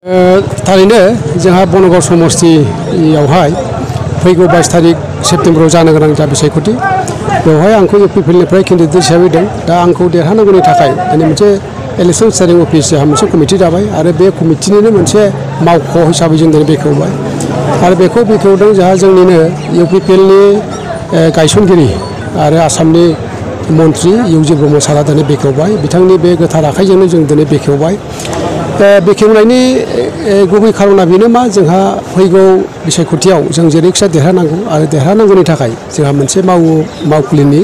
थारैनो जोंहा बनगाव समस्तियावहाय फैगौ 22 तारिख सेप्तेम्बराव जानो गोनां जा बिसायख'थि बेवहाय आंखौ इउपिपिएलनिफ्राय केन्डिडेट हिसाबै दों दा आंखौ देरहानांगौनि थाखाय दिनै मोनसे इलेक्सन स्टेरिं अफिस जोंहा मोनसे कमिटि दाबाय आरो बे कमिटिनिनो मोनसे मावख' हिसाबै जों दिनै बेखेवबाय आरो बेखौ बेखेवदों जोंहा जोंनिनो इउपिपिएलनि गायसनगिरि आरो आसामनि मन्त्रि इउजि ब्रह्म सारा दिनै बेखेवबाय बिथांनि बे गोथार आखाइजोंनो जों दिनै बेखेवबाय बेखेवनायनि गुबै खारना बेनो मा जोंहा फैगौ बिसायख'थियाव जों जेरैखिजाया देरहानांगौ आरो देरहानांगौनि थाखाय जोंहा मोनसे मावखुलिनि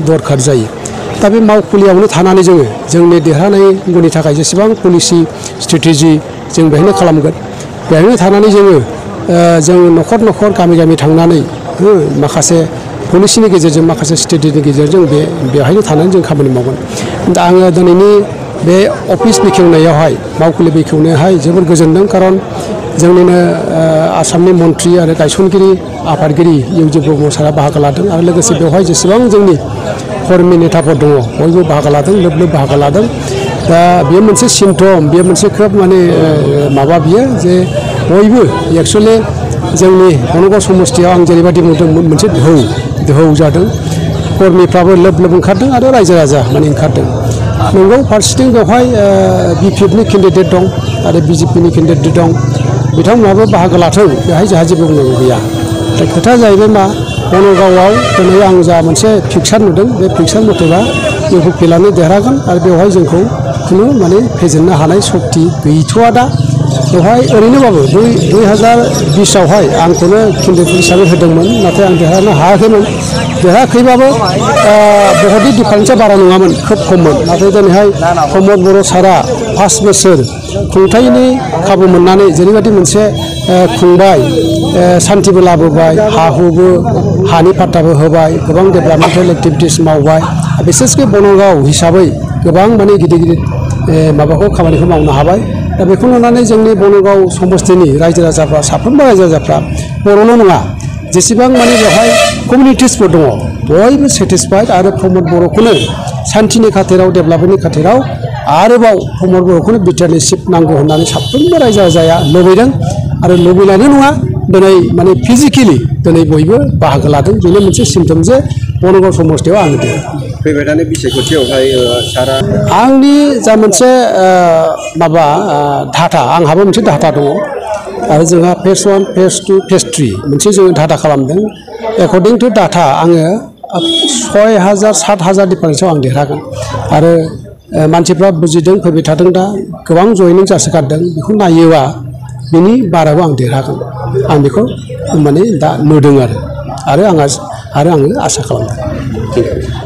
दरखार जायो दा बे मावखुलियावनो थानानै जोङो जोंनि देरहानांगौनि थाखाय जेसेबां पलिसि स्ट्रेटेजि जों बेहायनो खालामगोन बेहायनो थानानै जों न'खर न'खर गामि गामि थांनानै माखासे पलिसिनि गेजेरजों माखासे स्ट्रेटेजिनि गेजेरजों बेहायनो थानानै जों खामानि मावगोन दा आङो दिनैनि बे अफिस बेखेवनायावहाय मावखुलि बेखेवनायावहाय जोबोर गोजोनदों खारन जोंनिनो आसामनि मन्त्रि आरो गायसनगिरि आफादगिरि इउजि ब्रह्म सारा बाहागो लादों आरो लोगोसे बेवहाय जेसेबां जोंनि कर्मि नेताफोर दङ बयबो बाहागो लादों लोब लोब बाहागो लादों दा बेयो मोनसे सिम्पटम बेयो मोनसे खोब माने माबा बियो जे बयबो एक्सुवेलि जोंनि बनगाव समस्तियाव आं जेरैबायदि बुंदोंमोन मोनसे दोहौ जादों कर्मिफ्राबो लोब लोब ओंखारदों आरो रायजो राजा माने ओंखारदों नंगौ फारसेथिं बेवहाय बिपिएफनि केन्डिडेट दं आरो बिजेपिनि केन्डिडेट दं बिथांमोनहाबो बाहागो लाथों बेहाय जोंहा जेबो बुंनांगौ गैया दा खोथाया जाहैबाय मा बनगावआव दिनै आं जा मोनसे फिक्सार नुदों बे फिक्सार मथेबा इउपिपिएलआनो देरहागोन आरो बेवहाय जोंखौ खुनु माने फेजेननो हानाय सक्ति गैथ'आ दा बेवहाय ओरैनोबाबो 2020आवहाय आंखौनो केन्डिडेट हिसाबै होदोंमोन नाथाय आं देरहानो हायाखैमोन देरहायाखैबाबो बहुतनि डिफारेन्सआ बारा नङामोन खोब खममोन नाथाय दिनैहाय प्रमद बर' सारा 5 बोसोर खुंथायनि खाबु मोननानै जेरैबायदि मोनसे खुंबाय सान्थिबो लाबोबाय हा हुबो हानि पाट्टाबो होबाय गोबां डेभेलपमेन्टेल एक्टिभिटिस मावबाय बिसेसके बनगाव हिसाबै गोबां माने गिदिर गिदिर माबाखौ खामानिखौ मावनो हाबाय दा बेखौ नुनानै जोंनि बनगाव समस्तिनि रायजो राजाफ्रा साफ्रोमबो रायजो राजाफ्रा बर'ल' नङा जेसेबां माने बेवहाय कमिउनिटिसफोर दङ बयबो सेटिसफाइड आरो प्रमद बर'खौनो सान्थिनि खाथिराव डेभेलपमेन्टनि खाथिराव आरोबाव प्रमद बर'खौनो बिटिआरनि चिफ नांगौ होननानै साफ्रोमबो रायजो राजाया लुबैदों आरो लुबैनायल' नङा दिनै माने फिजिकेलि दिनै बयबो बाहागो लादों बेनो मोनसे सिम्पटम जे बनगाव समस्तियाव आङो फैबाय थानाय बिसायख'थियावहाय सारा आंनि जा मोनसे माबा डाटा आंहाबो मोनसे डाटा दङ आरो जोंहा फेज 1 फेज 2 फेज 3 मोनसे जोङो डाटा खालामदों एकर्डिं टु डाटा आङो 6,000 7,000 डिफारेन्सआव आं देरहागोन आरो मानसिफ्रा बुजिदों फैबाय थादों दा गोबां जयनिं जासोगारदों बेखौ नायोबा बिनि बाराबो आं देरहागोन आं बेखौ माने दा नुदों आरो आङो आसा खालामदों।